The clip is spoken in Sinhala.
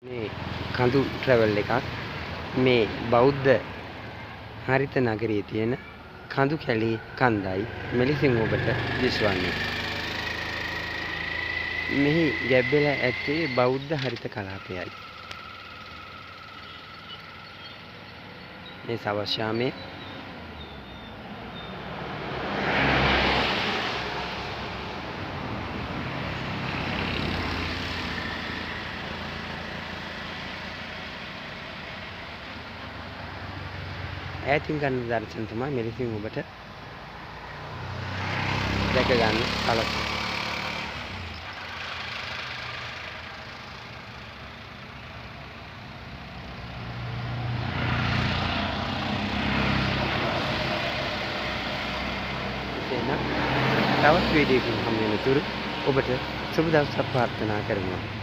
මේ කඳු ට්‍රැවල් එකක්. මේ බෞද්ධ හරිත නගරයේ තියෙන කඳු කැලේ කන්දයි මෙලෙසින් ඔබට දිස්වන්නේ. මෙහි ගැබ් වෙලා ඇත්තේ බෞද්ධ හරිත කලාපයයි. මේ සවස් යාමයේ ඈතින් ගන්න දර්ශන තමයි මෙලෙසින් ඔබට දැක ගන්න කලස. එසේනම් තවත් වීඩියෝ එකකින් හමු වෙනතුරු ඔබට සුබ දවසක් ප්‍රාර්ථනා කරනවා.